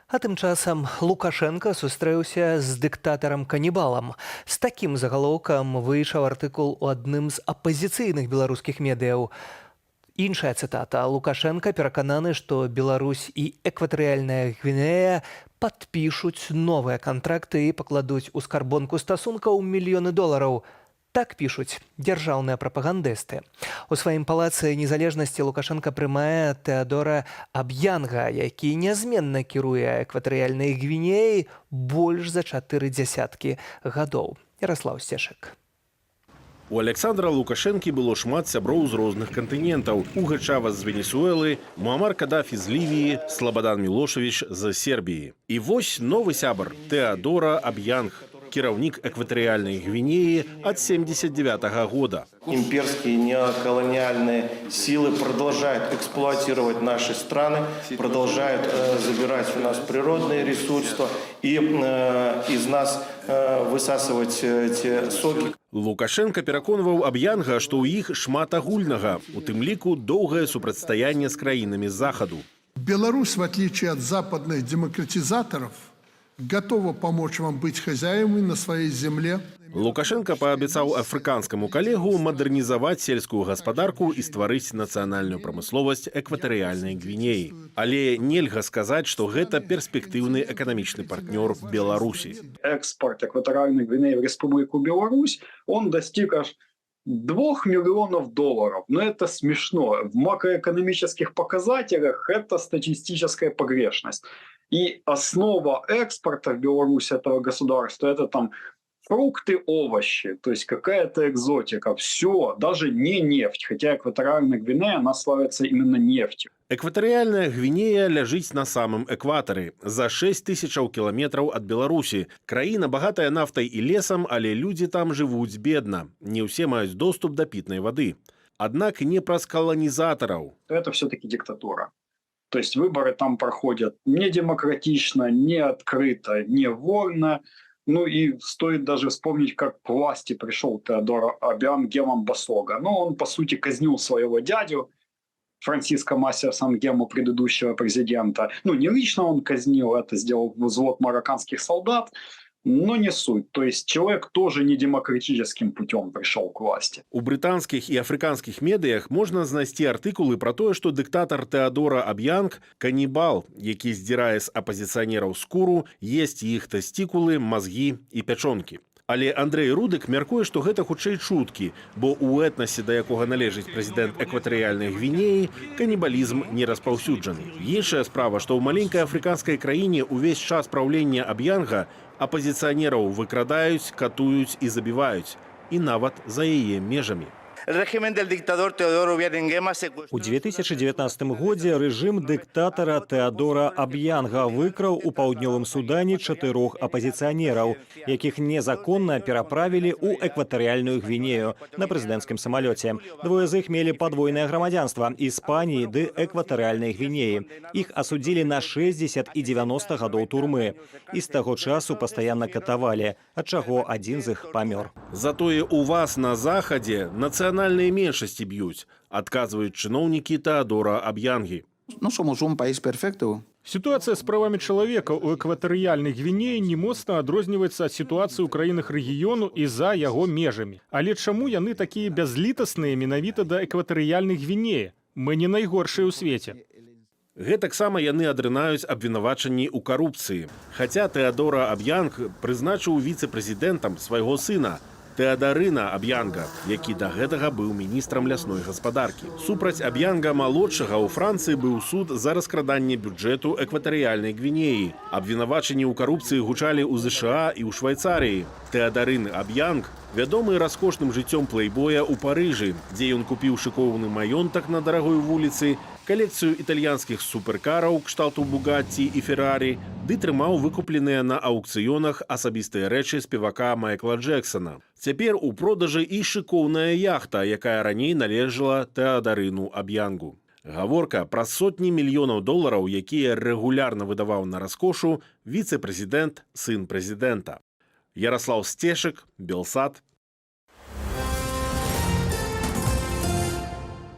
А тым часам Лукашэнка сустрэўся з дыктатарам канібалам. З такім загалоўкам выйшаў артыкул у адным з апазіцыйных беларускіх медыяў. Іншая цытата: «Лукашэнка перакананы, што Беларусь і Экватарыяльная Гвінея падпішуць новыя кантракты і пакладуць у скарбонку стасункаў мільёны долараў». Так пішуць дзяржаўныя прапагандысты. У сваім Палацы незалежнасці Лукашэнка прымае Тэадора Аб'янга, які нязменна кіруе Экватарыяльнай Гвінеяй больш за чатыры дзясяткі гадоў. Яраслаў Сцешык. У Аляксандра Лукашэнкі было шмат сяброў з розных кантынентаў. Уга Чавес з Венесуэлы, Муамар Кадафі з Лівіі, Слабадан Мілошавіч з Сербіі. І вось новы сябар — Тэадора Аб'янг, кіраўнік Экватарыяльнай Гвінеі ад 79 -го года. Имперские неоколониальные силы продолжают эксплуатировать наши страны, продолжают забирать у нас природные ресурсы и из нас высасывать те соки. Лукашэнка пераконваў Аб'янга, што ў іх шмат агульнага, у тым ліку доўгае супрацьстаянне з краінамі Захаду. Беларусь, в отличие от западных демократизаторов, готова помочь вам быть хозяевами на своей земле. Лукашэнка паабяцаў афрыканскаму калегу мадэрнізаваць сельскую гаспадарку і стварыць нацыянальную прамысловасць Экватарыяльнай Гвінеі. Але нельга сказаць, што гэта перспектыўны эканамічны партнёр Беларусі. Экспорт Экваториальной Гвинеи в Республику Беларусь, он достиг аж 2 миллионов долларов. Но это смешно. В макроэкономических показателях это статистическая погрешность. И основа экспорта в Беларусь этого государства — это там фрукты, овощи, то есть какая-то экзотика. Все, даже не нефть. Хотя Экваториальная Гвинея, она славится именно нефтью. Экватарыяльная Гвінея ляжыць на самым экватары, за 6 тысячаў кіламетраў ад Беларусі. Краіна багатая нафтай і лесам, але людзі там жывуць бедна. Не ўсе маюць доступ да пітнай вады. Аднак не праз каланізатараў. Это все-таки диктатура. То есть выборы там проходят не демократично, не открыто, не вольно. Ну и стоит даже вспомнить, как к власти пришел Теодор Обианг Нгема Мбасого. Ну, он, по сути, казнил своего дядю, Франсиско Масиаса Нгему, предыдущего президента. Ну, не лично он казнил, это сделал взвод марокканских солдат, но не суть. То есть человек тоже не демократическим путем пришел к власти. У брытанскіх і афрыканскіх медыях можна знайсці артыкулы пра тое, што дыктатар Тэадора Аб'янг канібал, які здзірае з апазіцыянераў скуру, есць іх тэсцікулы, мазгі і пячонкі. Але Андрэй Рудык мяркуе, што гэта хутчэй чуткі, бо ў этнасе, да якога належыць прэзідэнт Экватарыяльнай Гвінеі, канібалізм не распаўсюджаны. Іншая справа, што ў маленькай афрыканскай краіне ўвесь час праўлення Аб'янга апазіцыянераў выкрадаюць, катуюць і забіваюць, і нават за яе межамі. El régimen del dictador Teodoro Obiang Nguema secuestró У 2019 годзе рэжым дыктатара Тэадора Аб'янга выкраў у Паўднёвым Судане чатырох апазіцыянераў, якіх незаконна пераправілі ў Экватарыяльную Гвінею на прэзідэнцкім самалёце. Двое з іх мелі падвойнае грамадзянства Іспаніі ды Экватарыяльнай Гвінеі. Іх асудзілі на 60 і 90 гадоў турмы. І з таго часу пастаянна катавалі, ад чаго адзін з іх памёр. Затое у вас на Захадзе нацыянальныя меншасці б'юць, адказваюць чыноўнікі Тэадора Аб'янгі. No somos un país perfecto. Сітуацыя з правамі чалавека ў Экватарыяльнай Гвінеі не моцна адрозніваецца ад сітуацыі ў краінах рэгіёну і за яго межамі. Але чаму яны такія бязлітасныя менавіта да Экватарыяльнай Гвінеі? Мы не найгоршыя ў свеце. Гэтаксама яны адрынаюць абвінавачанні ў карупцыі. Хаця Тэадора Аб'янг прызначыў віцэ-прэзідэнтам свайго сына Тэадарына Аб'янга, які да гэтага быў міністрам лясной гаспадаркі. Супраць Аб'янга малодшага ў Францыі быў суд за раскраданне бюджэту Экватарыяльнай Гвінеі. Абвінавачанні ў карупцыі гучалі ў ЗША і ў Швайцарыі. Тэадарын Аб'янг вядомы раскошным жыццём плейбоя ў Парыжы, дзе ён купіў шыкоўны маёнтак на дарагой вуліцы, калекцыю італьянскіх суперкараў кшталту Бугатці і Феррарі, ды трымаў выкупленыя на аўкцыёнах асабістыя рэчы спевака Майкла Джексона. Цяпер у продажы і шыкоўная яхта, якая раней належала Тэадарыну Аб'янгу. Гаворка пра сотні мільёнаў долараў, якія рэгулярна выдаваў на раскошу віцэ-прэзідэнт, сын прэзідэнта. Яраслаў Сцешык, Белсат,